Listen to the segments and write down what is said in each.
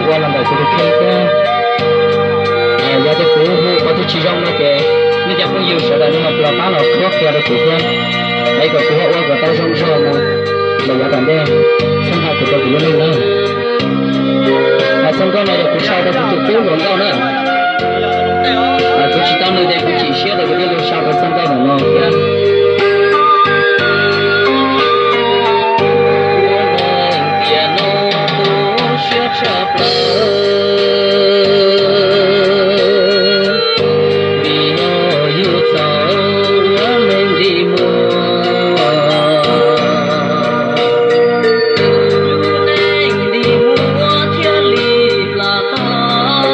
Ua los ntawm kuv tus kheej thiab. Yog tias kuv hu qhov twg tsis zoo no ces nej cov phooj ywg sawv daws nej ho los pab los qhuab qhia rau kuv thiab, es kom kuv ho ua kom tau zoo zog mus los yav tom ntej, txhawb nqa kuv rau kuv lub neej na. Hais txoj nkauj no yog kuv sau rau kuv tus tub hluas nkauj na. Kuv tsis tau nws ces kuv chim siab rau kuv thiaj li sau rau txoj nkauj ntawm no thiab. Tiam no tu siab tshaj plaws, vim yog yus txawm ua neeg ntim muag. Yus neeg ntim muag thiaj li plam tag,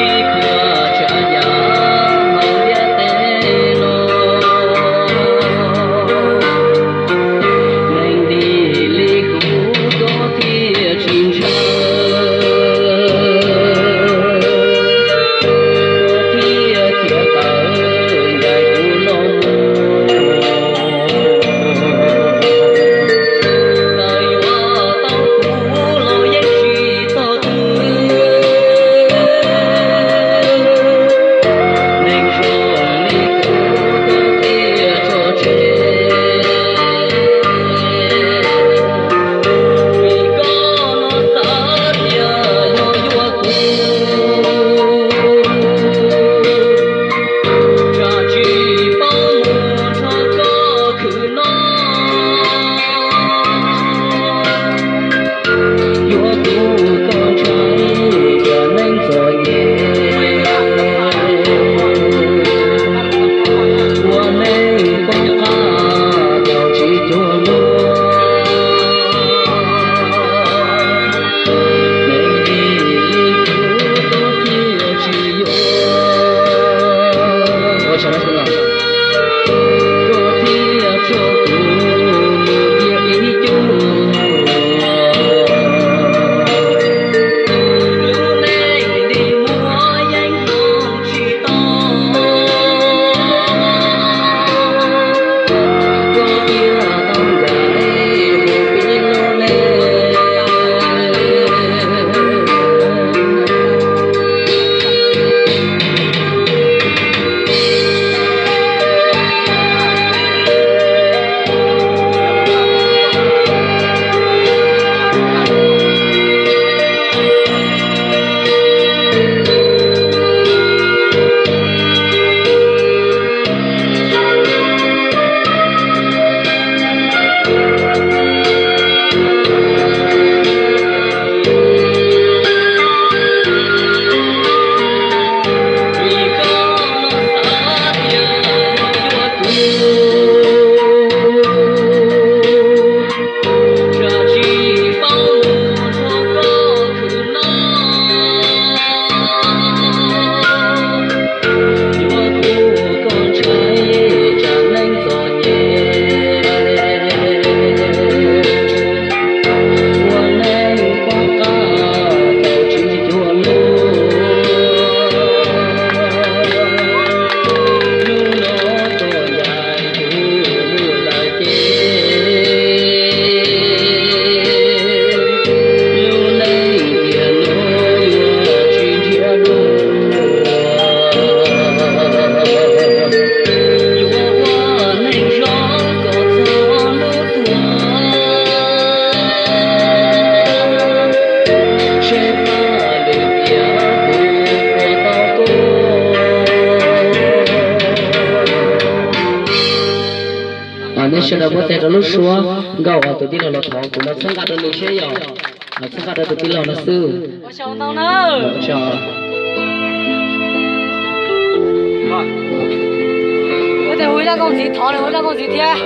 ib puas tsav yam hauv ntiaj teb no. Neeg ntim li kuv koj thiaj tsis ntshaw, koj thiaj khiav tawm ncaim kuv los mus. Txawm yuav tau kuv los yeej tsis txog twg, neeg zoo li kuv koj thiaj tso tseg. Vim koj no xav tias yog yuav kuv, tsam tsis paub mus nrog koj khwv noj. Yuav tu koj ntshai tias neeg txom nyem, ua neeg poob qab tau tsis cuag luag. Neeg ntim li kuv koj thiaj tsis yuav. Ua tsaug na, koj thiaj tso kuv mus tiag ib cuag. Lub neej ntim muag yeej hloov tsis tau, koj thiaj tau ncaim kuv pib lub neej. Yuav tu koj ntshai tsam neeg txom nyem, ua neeg poob qab tau tsis cuag luag. Hnub no txom nyem kuv lawm ces, lub neej tiam no yuav tsis nrhiav dua. Yuav ua neeg zoo kom txog hnub tuag, seb pab lwm tiam kuv puas tau tuag. Nej sawv daws muab tes rau lub suab nkauj uas tus tij laug los thov kuv no, txhawb nqa rau nws seb yog, txhawb nqa rau tus tij laug no xwb. Ua tes hu zaj nkauj ntxiv, thov nws hu zaj nkauj ntxiv thiab.